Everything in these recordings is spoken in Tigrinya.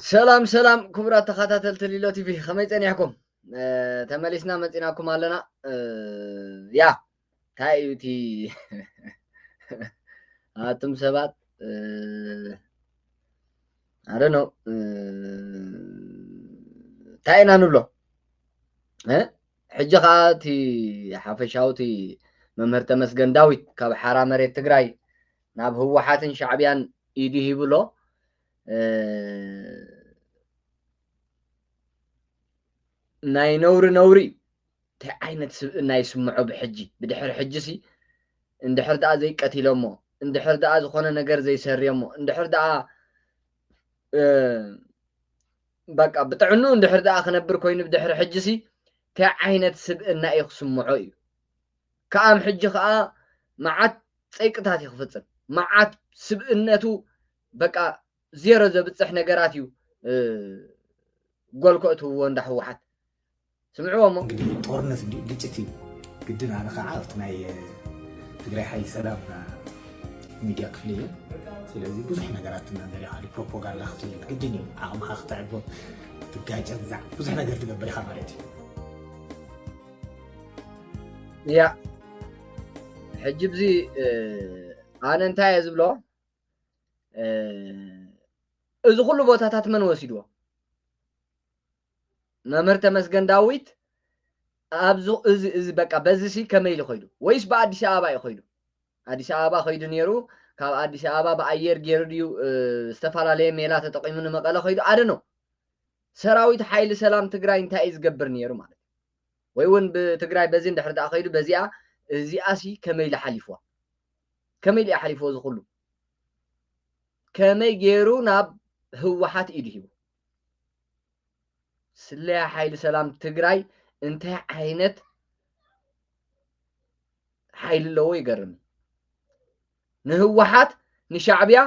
ሰላም ሰላም ክቡራት ተኸታተልቲ ሊሎ ቲቪ፣ ከመይ ጸኒሕኩም? ተመሊስና መጺናኩም ኣለና። ያ እንታይ እዩ እቲ ኣቱም ሰባት? ኣደኖ እንታይ ኢና ንብሎ? ሕጂ ከዓ እቲ ሓፈሻዊ እቲ መምህር ተመስገን ዳዊት ካብ ሓራ መሬት ትግራይ ናብ ህወሓትን ሻዕብያን ኢዱ ሂብሎ። ናይ ነውሪ ነውሪ እዩ። እንታይ ዓይነት ስብእና ይስምዖ ብሕጂ? ብድሕሪ ሕጂ ሲ እንድሕር ደኣ ዘይቀቲሎሞ፣ እንድሕር ደኣ ዝኾነ ነገር ዘይሰርዮሞ፣ እንድሕር ደኣ በቃ ብጥዕኑ እንድሕር ደኣ ክነብር ኮይኑ ብድሕሪ ሕጂ ሲ እንታይ ዓይነት ስብእና እዩ ክስምዖ እዩ። ከኣም ሕጂ ከኣ መዓት ጸይቅታት እዩ ክፍጽም። መዓት ስብእነቱ በቃ ዜሮ ዘብጽሕ ነገራት እዩ። ጎል ከእትውዎ እንዳ ህወሓት ስምዕዎ እሞ። እንግዲህ ጦርነት እንዲ ግጭት እዩ። ግድን ኣነ ከዓ ኣብቲ ናይ ትግራይ ሓይሊ ሰላም ሚድያ ክፍሊ እየ። ስለዚ ብዙሕ ነገራት ትናገር ኢኻ፣ ፕሮፓጋንዳ ክትብል ግድን እዩ። ዓቕምኻ ክተዕቦ ትጋጨ፣ ብዙሕ ነገር ትገብር ኢኻ ማለት እዩ። ያ ሕጂ ብዚ ኣነ እንታይ እየ ዝብሎ፣ እዚ ኩሉ ቦታታት መን ወሲድዎ? መምህር ተመስገን ዳዊት ኣብዚ እዚ እዚ በቃ በዚ ሲ ከመይ ኢሉ ኸይዱ? ወይስ ብኣዲስ ኣበባ እዩ ኸይዱ? ኣዲስ ኣበባ ኸይዱ ነይሩ። ካብ ኣዲስ ኣበባ ብኣየር ገይሩ ድዩ ዝተፈላለየ ሜላ ተጠቂሙ ንመቐለ ኸይዱ? ኣደኖ ሰራዊት ሓይሊ ሰላም ትግራይ እንታይ እዩ ዝገብር ነይሩ ማለት እዩ? ወይ እውን ብትግራይ በዚ እንድሕር ደኣ ኸይዱ በዚኣ እዚኣ ሲ ከመይ ኢሉ ሓሊፍዋ? ከመይ ኢሉ ሓሊፍዎ እዚ ኩሉ? ከመይ ገይሩ ናብ ህወሓት ኢዱ ሂቡ? ስለያ ሓይሊ ሰላም ትግራይ እንታይ ዓይነት ሓይሊ ኣለዎ? ይገርም። ንህወሓት ንሻዕብያ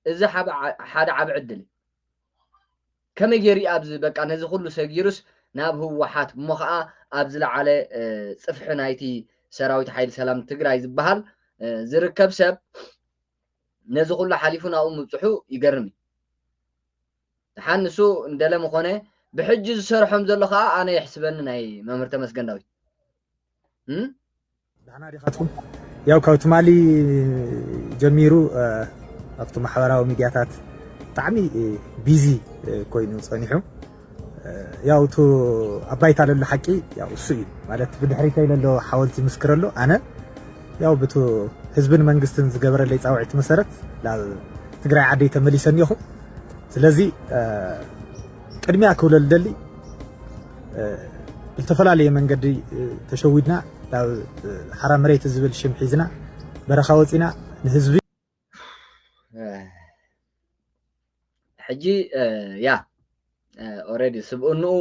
እዚ ሓደ ዓብ ዕድል እዩ። ከመይ ገይሩ ኣብዚ በቃ ነዚ ኩሉ ሰጊሩስ ናብ ህወሓት እሞ ከዓ ኣብ ዝለዓለ ፅፍሒ ናይቲ ሰራዊት ሓይሊ ሰላም ትግራይ ዝበሃል ዝርከብ ሰብ ነዚ ኩሉ ሓሊፉ ናብኡ ምብፅሑ ይገርም እዩ። ደሓን ንሱ እንደለ ምኾነ ብሕጂ ዝሰርሖም ዘሎ ከዓ ኣነ የሕስበኒ ናይ መምህር ተመስገን ዳዊት። ዳሕና ዲኻትኩም? ያው ካብ ትማሊ ጀሚሩ ኣብቲ ማሕበራዊ ሚድያታት ብጣዕሚ ቢዚ ኮይኑ ፀኒሑ። ያው እቲ ኣብ ባይታ ለሎ ሓቂ ያው እሱ እዩ ማለት ብድሕሪተይ ለሎ ሓወልቲ ምስክር ኣሎ። ኣነ ያው ብቲ ህዝብን መንግስትን ዝገበረለይ ፃውዒት መሰረት ናብ ትግራይ ዓደይ ተመሊሰ እኒኹ። ስለዚ ቅድሚያ ክብለሉ ደሊ ብዝተፈላለየ መንገዲ ተሸዊድና ናብ ሓራ መሬት ዝብል ሽም ሒዝና በረኻ ወፂና ንህዝቢ ሕጂ ያ ኦረዲ ስብእንኡ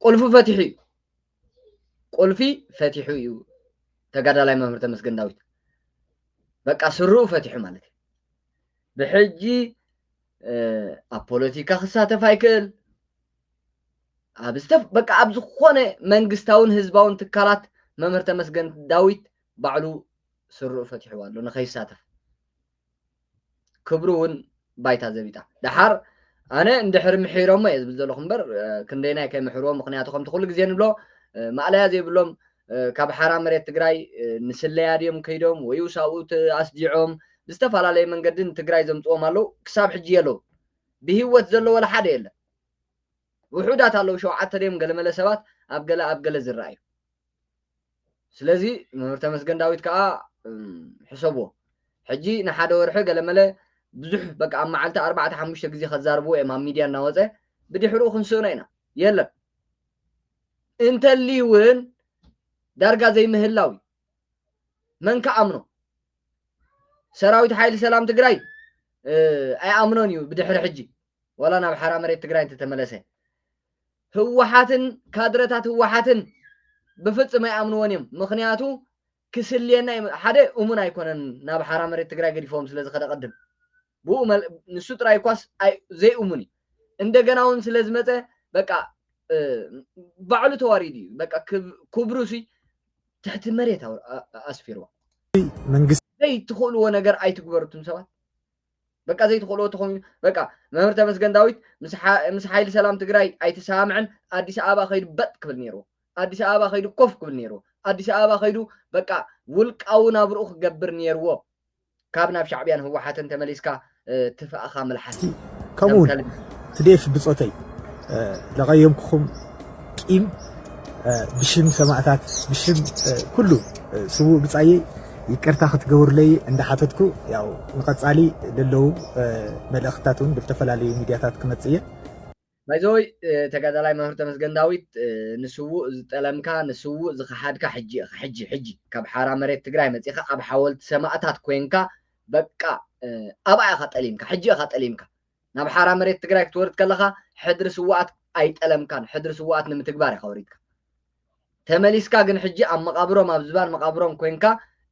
ቁልፊ ፈቲሑ እዩ። ቁልፊ ፈቲሑ እዩ ተጋዳላይ መምህር ተመስገን ዳዊት። በቃ ስርኡ ፈቲሑ ማለት እዩ። ብሕጂ ኣብ ፖለቲካ ክሳተፍ ኣይክእል። ኣብ ዝተፍ በቃ ኣብ ዝኾነ መንግስታውን ህዝባውን ትካላት መምህር ተመስገን ዳዊት ባዕሉ ስርኡ ፈቲሕዎ ኣሎ ንኸይሳተፍ። ክብሩ እውን ባይታ ዘቢጣ። ደሓር ኣነ እንድሕር ምሒሮሞ እየ ዝብል ዘለኹ እምበር ክንደይናይ ከይምሕርዎ። ምክንያቱ ከምቲ ኩሉ ግዜ ንብሎ ማእለያ ዘይብሎም ካብ ሓራ መሬት ትግራይ ንስለያ ድዮም ከይዶም ወይ ውሳኡ ኣስዲዖም ብዝተፈላለየ መንገዲ ንትግራይ ዘምፅዎም ኣለዉ። ክሳብ ሕጂ የለዉ። ብህይወት ዘሎ ወላ ሓደ የለን። ውሑዳት ኣለዉ፣ ሸውዓተ ድዮም ገለመለ ሰባት ኣብ ገለ ኣብ ገለ ዝረኣዩ። ስለዚ መምህር ተመስገን ዳዊት ከዓ ሕሰብዎ። ሕጂ ንሓደ ወርሒ ገለመለ ብዙሕ በቃ ኣብ መዓልቲ ኣርባዕተ ሓሙሽተ ግዜ ከዛርብዎ እዮም ኣብ ሚድያ እናወፀ። ብድሕሪኡ ክንስእኖ ኢና። የለን እንተሊ እውን ዳርጋ ዘይምህላው እዩ። መን ክኣምኖ? ሰራዊት ሓይሊ ሰላም ትግራይ ኣይኣምኖን እዩ። ብድሕሪ ሕጂ ዋላ ናብ ሓራ መሬት ትግራይ እንተተመለሰ ህወሓትን ካድረታት ህወሓትን ብፍፅም ኣይኣምንዎን እዮም። ምክንያቱ ክስልየና ሓደ እሙን ኣይኮነን። ናብ ሓራ መሬት ትግራይ ገዲፎም ስለዝኸደ ቅድም ብኡ ንሱ ጥራይ እኳስ ዘይእሙን እዩ። እንደገና እውን ስለዝመፀ በቃ ባዕሉ ተዋሪዱ እዩ። በቃ ክብሩ ሲ ትሕቲ መሬት ኣስፊርዋ። መንግስቲ ዘይትኽእልዎ ነገር ኣይትግበሩ እቱም ሰባት። በቃ ዘይትኽእልዎ ተኾይኑ በቃ መምህር ተመስገን ዳዊት ምስ ሓ- ምስ ሓይሊ ሰላም ትግራይ ኣይተሰማምዐን። ኣዲስ ኣበባ ከይዱ በጥ ክብል ነይርዎ። ኣዲስ ኣበባ ከይዱ ኮፍ ክብል ነይርዎ። ኣዲስ ኣበባ ከይዱ በቃ ውልቃዊ ናብርኡ ክገብር ነይርዎ። ካብ ናብ ሻዕብያን ህወሓትን ተመሊስካ ትፍኣኻ ምልሓስ። ከምኡ እውን ትዴፍ ብፆተይ ለቐየምኩኹም ቂም ብሽም ሰማእታት ብሽም ኩሉ ስዉእ ብፃየይ ይቅርታ ክትገብሩለይ እንዳሓተትኩ፣ ያው ንቐፃሊ ለለዉ መልእኽትታት እውን ብዝተፈላለዩ ሚድያታት ክመፅእ እየ። ባይዘወይ ተጋዳላይ መምህር ተመስገን ዳዊት፣ ንስዉእ ዝጠለምካ ንስዉእ ዝኸሓድካ ሕጂ ኢኻ። ሕጂ ሕጂ ካብ ሓራ መሬት ትግራይ መፂኻ ኣብ ሓወልቲ ሰማእታት ኮይንካ በቃ ኣብኣ ኢኻ ጠሊምካ፣ ሕጂ ኢኻ ጠሊምካ። ናብ ሓራ መሬት ትግራይ ክትወርድ ከለኻ ሕድሪ ስዉኣት ኣይጠለምካን። ሕድሪ ስዉኣት ንምትግባር ኢኻ ወሪድካ። ተመሊስካ ግን ሕጂ ኣብ መቓብሮም ኣብ ዝባን መቓብሮም ኮይንካ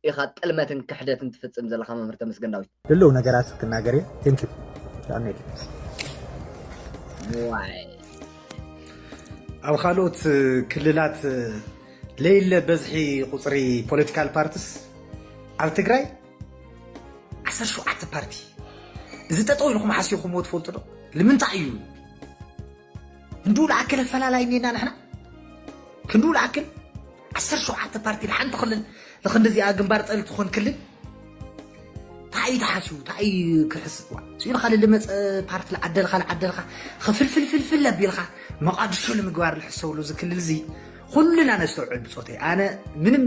ኢኻ ጥልመትን ክሕደትን ትፍፅም ዘለኻ መምህር ተመስገን ዳዊት። ዘለዉ ነገራት ክናገር እየ። Thank you። ዳንኤል። ዋይ ኣብ ካልኦት ክልላት ለይለ በዝሒ ቁፅሪ ፖለቲካል ፓርቲስ ኣብ ትግራይ ዓሰርተ ሸውዓተ ፓርቲ። እዚ ጠጠው ኢልኩም ሓሲኹምዎ ትፈልጡ ዶ? ንምንታይ እዩ? እንዱ ለኣክል ኣፈላላይ እኒና ንሕና ክንዱ ለኣክል ዓሰርተ ሸውዓተ ፓርቲ ለሓንቲ ክልል ለክንደዚኣ ግንባር ጠል ትኾን ክልል እንታይ እዩ ተሓስቡ እንታይ እዩ ክሕስብ ዋ ስኡ ኢልካ ልመፀ ፓርቲ ለዓደልካ ለዓደልካ ክፍልፍልፍልፍል ኣቢልካ መቃድሾ ንምግባር ልሕሰብሉ እዚ ክልል እዚ ኩልና ነስተውዕል ብፆተይ ኣነ ምንም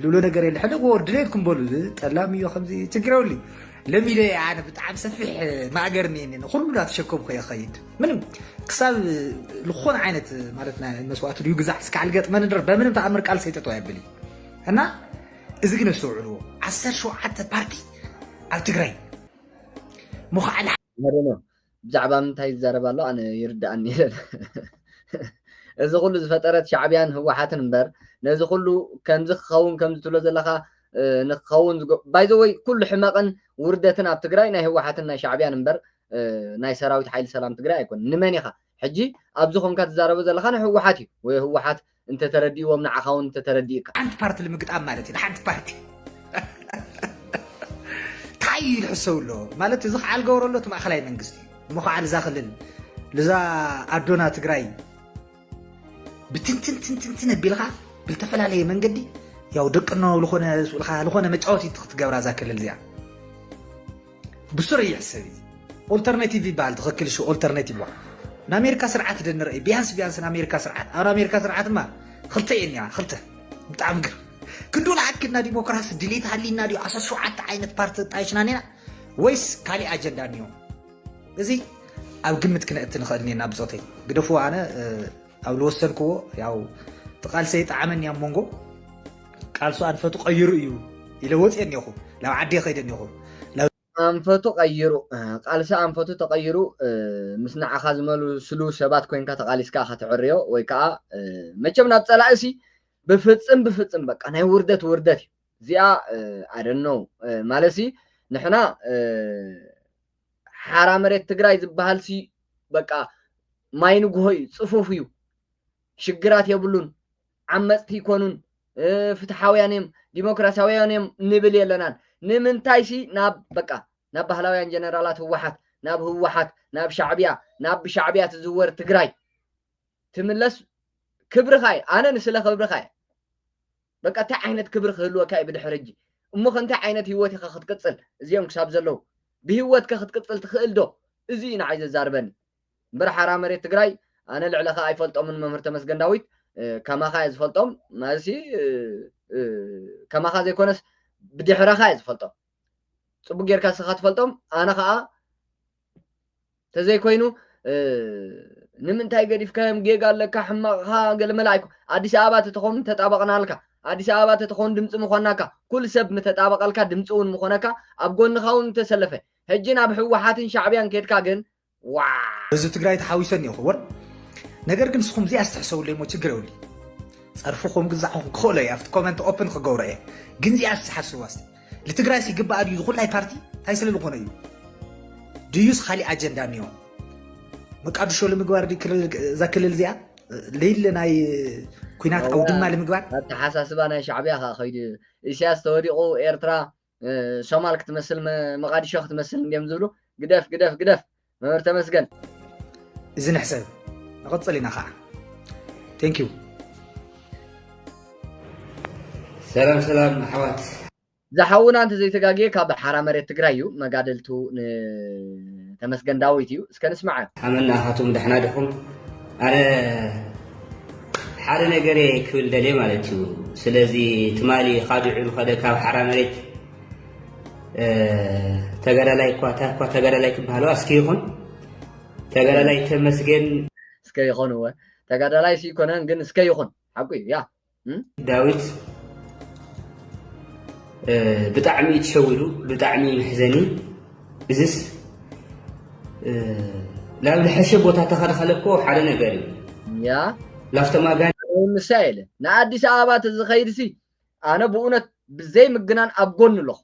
ልብሎ ነገር የለ ሕደ ድሌትኩም በሉ ጠላም እዩ ከምዚ ችግር የብሉ ለሚለ ኣነ ብጣዕሚ ሰፊሕ ማእገር እኒአኒ ኩሉ እናተሸከምኩ እየ ኸይድ ምንም ክሳብ ዝኾነ ዓይነት ማለት ናይ መስዋዕቲ ድዩ ግዛዕ እስካዕ ልገጥመኒ ድር በምንም ተኣምር ቃል ሰይጠጠው የብል እና እዚ ግን ኣስተውዕልዎ ዓሰርተ ሸውዓተ ፓርቲ ኣብ ትግራይ ምዃዕል ብዛዕባ ምንታይ ዝዛረብ ኣሎ ኣነ ይርዳኣኒ የለን። እዚ ኩሉ ዝፈጠረት ሻዕብያን ህወሓትን እምበር ነዚ ኩሉ ከምዚ ክኸውን ከምዚ ትብሎ ዘለኻ ንክኸውን ባይዘወይ ኩሉ ሕመቕን ውርደትን ኣብ ትግራይ ናይ ህወሓትን ናይ ሻዕብያን እምበር ናይ ሰራዊት ሓይሊ ሰላም ትግራይ ኣይኮን። ንመን ኢኻ ሕጂ ኣብዚ ኮንካ ትዛረቦ ዘለኻ ንህወሓት እዩ ወይ ህወሓት እንተተረዲእዎም ንዓኻ እውን እንተተረዲእካ ሓንቲ ፓርቲ ንምግጣም ማለት እዩ ሓንቲ ፓርቲ እንታይ እዩ ዝሕሰብ ኣሎ ማለት እዚ ከዓ ልገብረሎ እቲ ማእኸላይ መንግስቲ እሞ ከዓ ልዛ ክልል ልዛ ኣዶና ትግራይ ብትንትንትንትንትን ኣቢልካ ብልተፈላለየ መንገዲ ያው ደቅኖ ልኾነ ስኡልካ ልኾነ መጫወቲ ክትገብራ እዛ ክልል እዚኣ ብሱር ይሕሰብ እዩ ኦልተርናቲቭ ይበሃል ትኽክል ሽ ኦልተርናቲቭ ዋ ንኣሜሪካ ስርዓት ደንረኢ ቢያንስ ቢያንስ ንኣሜሪካ ስርዓት ኣብ ኣሜሪካ ስርዓት ማ ክልተ እየ እኒኣ ክልተ ብጣዕሚ ግር ክንዱ ንኣክልና ዲሞክራሲ ድሌት ሃሊና ድዩ ዓሰርተ ሸውዓተ ዓይነት ፓርቲ ጣይሽና ኔና ወይስ ካሊእ ኣጀንዳ እኒኦ እዚ ኣብ ግምት ክነእቲ ንኽእል ኔና ብፆተይ ግደፍዎ ኣነ ኣብ ዝወሰንክዎ ያው እቲ ቃልሰይ ጣዕመኒ ኣብ መንጎ ቃልሱ ኣንፈቱ ቀይሩ እዩ ኢለ ወፅየ እኒኹ ናብ ዓዲ ከይደ እኒኹ ኣንፈቱ ቀይሩ ቃልሲ ኣንፈቱ ተቀይሩ ምስ ንዓኻ ዝመልስሉ ሰባት ኮይንካ ተቃሊስካ ኢኻ ትዕርዮ ወይ ከዓ መቸም ናብ ፀላእሲ ብፍፅም ብፍፅም በቃ ናይ ውርደት ውርደት እዩ እዚኣ ኣደነው ማለሲ ንሕና ሓራ መሬት ትግራይ ዝበሃል ሲ በቃ ማይ ንጉሆ እዩ ፅፉፍ እዩ ሽግራት የብሉን ዓመፅቲ ይኮኑን ፍትሓውያን እዮም ዲሞክራሲያውያን እዮም ንብል የለናን ንምንታይ ሲ ናብ በቃ ናብ ባህላውያን ጀነራላት ህወሓት ናብ ህወሓት ናብ ሻዕብያ ናብ ብሻዕብያ ትዝወር ትግራይ ትምለስ ክብርኻ እዩ ኣነ ንስለ ክብርኻ እዩ በቃ እንታይ ዓይነት ክብሪ ክህልወካ እዩ ብድሕሪ እጂ እሞ ከ እንታይ ዓይነት ህይወት ኢኻ ክትቅፅል እዚኦም ክሳብ ዘለዉ ብህይወትከ ክትቅፅል ትኽእል ዶ እዚ እዩ ንዓይ ዘዛርበኒ እምበር ሓራ መሬት ትግራይ ኣነ ልዕለኻ ኣይፈልጦምን መምህር ተመስገን ዳዊት ከማኻ እየ ዝፈልጦም ማለሲ ከማኻ ዘይኮነስ ብድሕረኻ እየ ዝፈልጦም ፅቡቅ ጌርካ ስኻ ትፈልጦም ኣነ ከዓ ተዘይኮይኑ ንምንታይ ገዲፍካዮም ጌጋ ኣለካ ሕማቕኻ ገለመለ ኣይኮ ኣዲስ ኣበባ ተተኾኑ ተጣበቕናልካ ኣዲስ ኣበባ ተተኾኑ ድምፂ ምኾናካ ኩሉ ሰብ ምተጣበቐልካ ድምፂ እውን ምኾነካ ኣብ ጎንኻ እውን ተሰለፈ ሕጂ ናብ ህወሓትን ሻዕብያን ከድካ ግን ዋ ህዝቢ ትግራይ ተሓዊሰ እኒኦ ክቡር ነገር ግን ንስኹም እዚኣ ዝተሕሰብለይ ሞ ችግር የብሉ ፀርፍኹም ግዛዕኹም ክኽእሎ እየ ኣብቲ ኮመንት ኦፕን ክገብሮ እየ ግን እዚኣ ዝተሓስብዋ እስቲ ንትግራይስ ይግባኣ ድዩ ዝኹላይ ፓርቲ እንታይ ስለ ዝኾነ እዩ ድዩስ ካሊእ ኣጀንዳ እኒኦ መቃድሾ ንምግባር እዛ ክልል እዚኣ ለይለ ናይ ኩናት ኣውድማ ንምግባር ኣተሓሳስባ ናይ ሻዕብያ ከዓ ከይዱ ኢሳያስ ተወዲቑ ኤርትራ ሶማል ክትመስል መቃዲሾ ክትመስል እንዲዮም ዝብሉ ግደፍ ግደፍ ግደፍ። መምህር ተመስገን፣ እዚ ንሕሰብ። ንቐጽል ኢና ኸዓ። Thank you። ሰላም ሰላም ኣሕዋት። ዝሓውና እንተ ዘይተጋግየ ካብ ሓራ መሬት ትግራይ እዩ። መጋደልቱ ንተመስገን ዳዊት እዩ። እስከ ንስማዓ። ሓመና ኣኻቱም ደሕና ዲኹም? ኣነ ሓደ ነገር እየ ክብል ደልየ ማለት እዩ። ስለዚ ትማሊ ካድዑ ዝኸደ ካብ ሓራ መሬት ተጋዳላይ እኳ እንታይ እኳ ተጋዳላይ ክበሃልዋ እስኪ ይኹን ተጋዳላይ ተመስገን እስከ ይኾን እወ ተጋዳላይ ሲኮነን ግን እስከ ይኹን ሓቁ እዩ ያ ዳዊት ብጣዕሚ እዩ ተሸዊዱ ብጣዕሚ መሕዘኒ እዚስ ናብ ዝሐሸ ቦታ ተኸልኸለ እኮ ሓደ ነገር እዩ ያ ላፍቶም ኣጋን ምሳ የለ ንኣዲስ ኣበባ ተዝኸይድሲ ኣነ ብእውነት ብዘይ ምግናን ኣብ ጎን ኣለኹ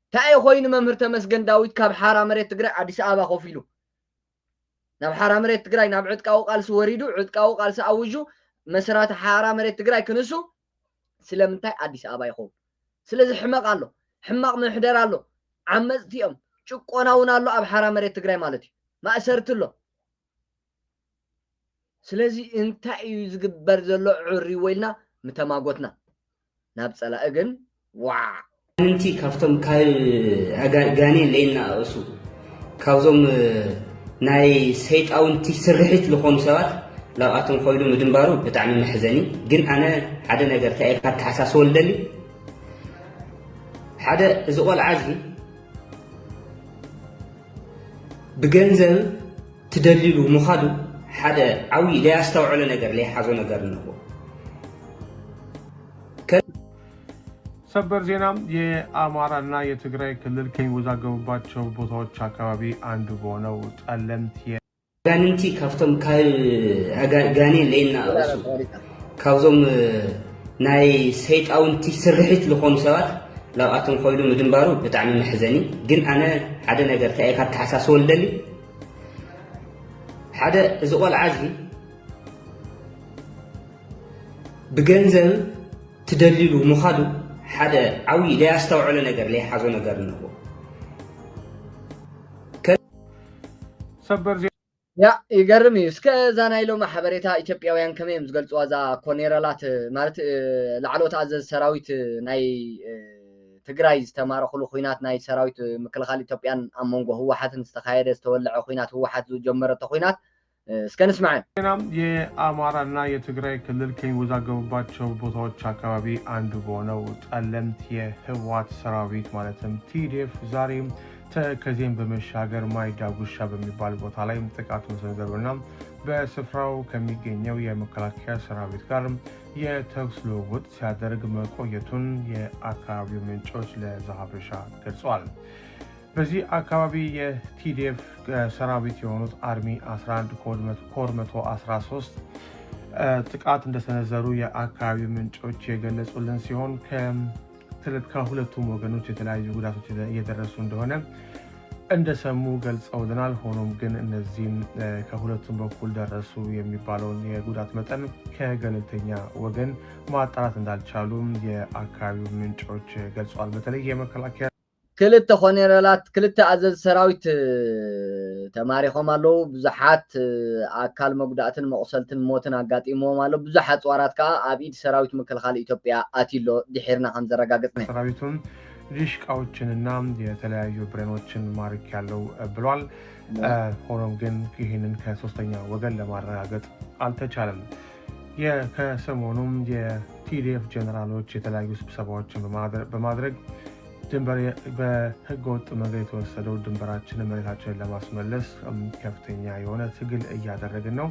እንታይ ኮይኑ መምህር ተመስገን ዳዊት ካብ ሓራ መሬት ትግራይ ኣዲስ ኣበባ ኮፍ ኢሉ ናብ ሓራ መሬት ትግራይ ናብ ዕጥቃዊ ቃልሲ ወሪዱ ዕጥቃዊ ቃልሲ ኣውጁ መስራቲ ሓራ መሬት ትግራይ ክንሱ ስለምንታይ ኣዲስ ኣበባ ይኸውን ስለዚ ሕመቕ ኣሎ ሕማቕ ምሕደር ኣሎ ዓመፅቲ እዮም ጭቆና እውን ኣሎ ኣብ ሓራ መሬት ትግራይ ማለት እዩ ማእሰርቲ ኣሎ ስለዚ እንታይ እዩ ዝግበር ዘሎ ዕርይዎ ኢልና ምተማጎትና ናብ ፀላኢ ግን ዋዕ ኣጋንንቲ ካብቶም ካብ ኣጋ- ጋኔን ለይናእሱ ካብዞም እ፣ ናይ ሰይጣውንቲ ስርሒት ዝኾኑ ሰባት ላብኣቶም ኮይሉ ምድንባሩ ብጣዕሚ መሕዘኒ ግን ኣነ ሓደ ነገር እንታይ እየ ካብ ተሓሳስቦ ልደሊ ሓደ እዚ ቆልዓ እዚ ብገንዘብ ትደሊሉ ምዃዱ ሓደ ዓብዪ ለያስተውዕሎ ነገር ለይሓዞ ነገር እንሆ ሰበር ዜና የአማራና የትግራይ ክልል ከሚወዛገቡባቸው ቦታዎች አካባቢ አንዱ በሆነው ጠለምት የ- አጋንንቲ ካብቶም ካብ አጋ- ጋኔን ለይናእሱ ካብዞም እ፣ ናይ ሰይጣውንቲ ስርሒት ዝኾኑ ሰባት ላብኣቶም ኮይሉ ምድንባሩ ብጣዕሚ መሕዘኒ ግን ኣነ ሓደ ነገር እንታይ እየ ካብ ተሓሳስቦ ልደሊ ሓደ እዚ ቆልዓ እዚ ብገንዘብ ትደሊሉ ምዃዱ ሓደ ዓብዪ ለያስተውዕሎ ነገር ለይሓዞ ነገር እንሆ ሰበር ዜና ያ ይገርም እዩ እስከ እዛ ናይ ሎሚ ሓበሬታ ኢትዮጵያውያን ከመይ እዮም ዝገልፅዋ እዛ ኮኔረላት ማለት እ፣ ላዕሎት ኣዘዝ ሰራዊት እ፣ ናይ እ፣ ትግራይ ዝተማረኽሉ ኩናት ናይ ሰራዊት እ፣ ምክልኻል ኢትዮጵያን ኣብ መንጎ ህወሓትን ዝተኻየደ ዝተወለዐ ኩናት ህወሓት ዝጀመረቶ ኩናት እ፣ እስከ ንስማዐን ዜና የአማራና የትግራይ ክልል ከሚወዛገቡባቸው ቦታዎች አካባቢ አንዱ በሆነው ጠለምት የህወሓት ሰራዊት ማለትም ቲዲኤፍ ዛሬ ተከዜን በመሻገር ማይዳ ጉሻ በሚባል ቦታ ላይ ጥቃት መሰንዘሩና በስፍራው ከሚገኘው የመከላከያ ሰራዊት ጋር የተኩስ ልውውጥ ሲያደርግ መቆየቱን የአካባቢው ምንጮች ለዘሀበሻ ገልጸዋል። በዚህ አካባቢ የ ቲ ዲ ኤፍ ሰራዊት የሆኑት አርሚ አስራ አንድ ኮር መቶ አስራ ሶስት ጥቃት እንደሰነዘሩ የአካባቢው ምንጮች የገለጹልን ሲሆን ከ- ከሁለቱም ወገኖች የተለያዩ ጉዳቶች እየደረሱ እንደሆነ እንደሰሙ ገልጸውልናል። ሆኖም ግን እነዚህም ከሁለቱም በኩል ደረሱ የሚባለውን የጉዳት መጠን ከገለልተኛ ወገን ማጣራት እንዳልቻሉም የአካባቢው ምንጮች ገልጸዋል። በተለይ የመከላከያ ክልተ ኮኔረላት ክልተ ኣዘዝ ሰራዊት ተማሪኾም ኣለዉ ብዙሓት ኣካል መጉዳእትን መቑሰልትን ሞትን ኣጋጢምዎም ኣሎ ብዙሕ ኣፅዋራት ከዓ ኣብ ኢድ ሰራዊት ምክልኻል ኢትዮጵያ ኣትዩ ኣሎ ድሒርና ከም ዘረጋገፅና ሰራዊቱን ዲሽቃዎችንና የተለያዩ ብሬኖችን ማርክ ያለው ብሏል። ሆኖም ግን ይህንን ከሶስተኛ ወገን ለማረጋገጥ አልተቻለም። ከሰሞኑም የ ቲ ዲ ኤፍ ጀነራሎች የተለያዩ ስብሰባዎችን በማድረግ ድንበር በህገወጥ መንገድ የተወሰደው ድንበራችንን መሬታችንን ለማስመለስ ከፍተኛ የሆነ ትግል እያደረግን ነው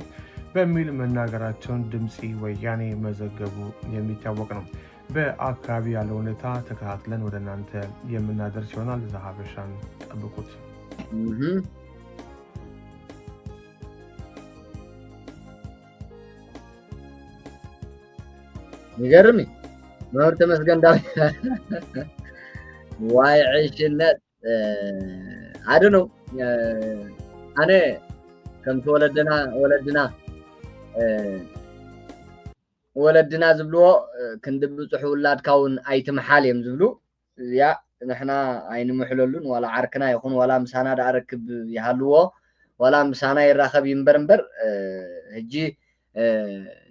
በሚል መናገራቸውን ድምፂ ወያኔ መዘገቡ የሚታወቅ ነው። በአካባቢ ያለው ሁኔታ ተከታትለን ወደ እናንተ የምናደርስ ይሆናል። ዘሀበሻን ጠብቁት። ይገርም እዩ። መምህር ተመስገን ዳዊት ዋይ ዕሽነት ኣደ ነው ኣነ ከምቲ ወለድና ወለድና ወለድና ዝብልዎ ክንዲ ብፅሑ ውላድካ እውን ኣይትምሓል እዮም ዝብሉ እዚኣ ንሕና ኣይንምሕለሉን፣ ዋላ ዓርክና ይኹን ዋላ ምሳና ደኣ ርክብ ይሃልዎ ዋላ ምሳና ይራኸብ ይንበር እምበር፣ ሕጂ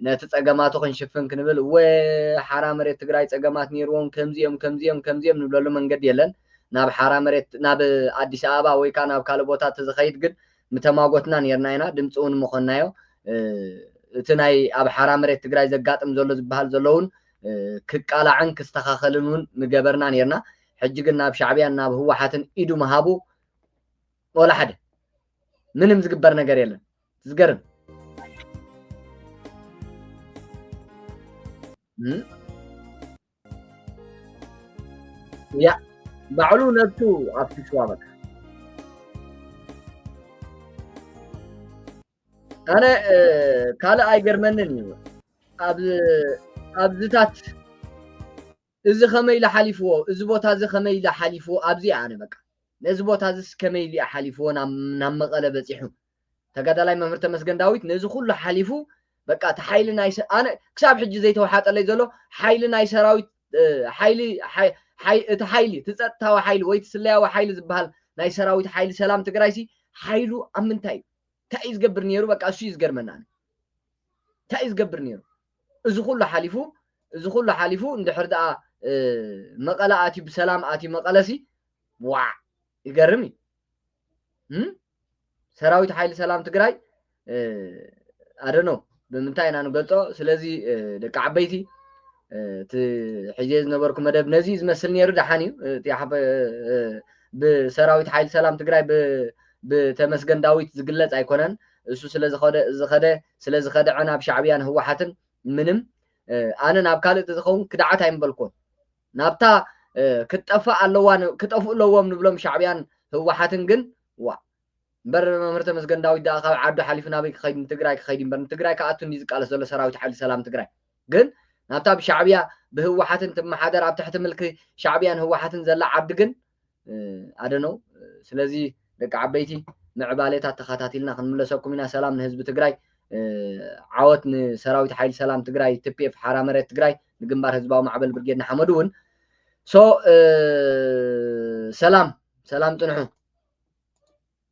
ነቲ ጸገማቱ ክንሽፍን ክንብል፣ እወ ሓራ መሬት ትግራይ ጸገማት ነይርዎም፣ ከምዚኦም ከምዚኦም ከምዚኦም ንብለሉ መንገዲ የለን። ናብ ሓራ መሬት፣ ናብ ኣዲስ ኣበባ ወይ ከዓ ናብ ካልእ ቦታ ተዝኸይድ ግን ምተማጎትና ነርና ኢና፣ ድምፂ እውን ምኾንናዮ። እቲ ናይ ኣብ ሓራ መሬት ትግራይ ዘጋጥም ዘሎ ዝበሃል ዘሎ እውን ክቃላዕን ክስተኻኸልን እውን ምገበርና ነርና። ሕጂ ግን ናብ ሻዕብያን ናብ ህወሓትን ኢዱ ምሃቡ ወላ ሓደ ምንም ዝግበር ነገር የለን። ዝገርም። ያ ባዕሉ ነብሱ ኣብቲ ሽዋ በቃ። ኣነ ካልእ ኣይገርመንን እዩ። ኣብዝታት እዚ ከመይ ኢለ ሓሊፍዎ፣ እዚ ቦታ እዚ ከመይ ኢለ ሓሊፍዎ ኣብዚ ኣነ በቃ ነዚ ቦታ እዚ ከመይ ኢሉ ሓሊፍዎ ናብ መቐለ በፂሑ። ተጋዳላይ መምህር ተመስገን ዳዊት ነዚ ኩሉ ሓሊፉ በቃ እቲ ሓይሊ ናይ ኣነ ክሳብ ሕጂ ዘይተዋሓጠለይ ዘሎ ሓይሊ ናይ ሰራዊት፣ ሓይሊ እቲ ሓይሊ እቲ ፀጥታዊ ሓይሊ ወይ እቲ ስለያዊ ሓይሊ ዝበሃል ናይ ሰራዊት ሓይሊ ሰላም ትግራይ ሲ ሓይሉ ኣብ ምንታይ እዩ? እንታይ እዩ ዝገብር ነይሩ? በቃ እሱ እዩ ዝገርመና። እንታይ እዩ ዝገብር ነይሩ? እዚ ኩሉ ሓሊፉ፣ እዚ ኩሉ ሓሊፉ እንድሕር ደኣ መቐለ ኣትዩ፣ ብሰላም ኣትዩ መቐለሲ፣ ዋዕ፣ ይገርም እዩ። ሰራዊት ሓይሊ ሰላም ትግራይ ኣደኖ ብምንታይ ኢና ንገልፆ? ስለዚ ደቂ ዓበይቲ እቲ ሕዜ ዝነበርኩ መደብ ነዚ ዝመስል ነይሩ። ደሓን እዩ። ብሰራዊት ሓይሊ ሰላም ትግራይ ብተመስገን ዳዊት ዝግለፅ ኣይኮነን። እሱ ስለዝኸደ ዝኸደ ስለዝኸደዐ ናብ ሻዕብያን ህወሓትን ምንም ኣነ ናብ ካልእ ዝኸውን ክድዓት ኣይምበልኩን። ናብታ ክትጠፍእ ኣለዋ ክጠፍኡ ኣለዎም ንብሎም ሻዕብያን ህወሓትን ግን ዋ እምበር መምህር ተመስገን ዳዊት ደኣ ካብ ዓዱ ሓሊፉ ናበይ ክኸይድ? ንትግራይ ክኸይድ እምበር ንትግራይ ክኣቱ እንዲ ዝቃለስ ዘሎ ሰራዊት ሓይሊ ሰላም ትግራይ ግን ናብታ ብሻዕብያ ብህወሓትን ትመሓደር ኣብ ትሕቲ ምልኪ ሻዕብያን ህወሓትን ዘላ ዓዲ ግን ኣደነው። ስለዚ ደቂ ዓበይቲ ምዕባሌታት ተኸታቲልና ክንምለሰኩም ኢና። ሰላም ንህዝቢ ትግራይ፣ ዓወት ንሰራዊት ሓይሊ ሰላም ትግራይ፣ ቲፒኤፍ ሓራ መሬት ትግራይ፣ ንግንባር ህዝባዊ ማዕበል ብርጌድ ንሓመዱ እውን። ሶ ሰላም ሰላም ፅንሑ።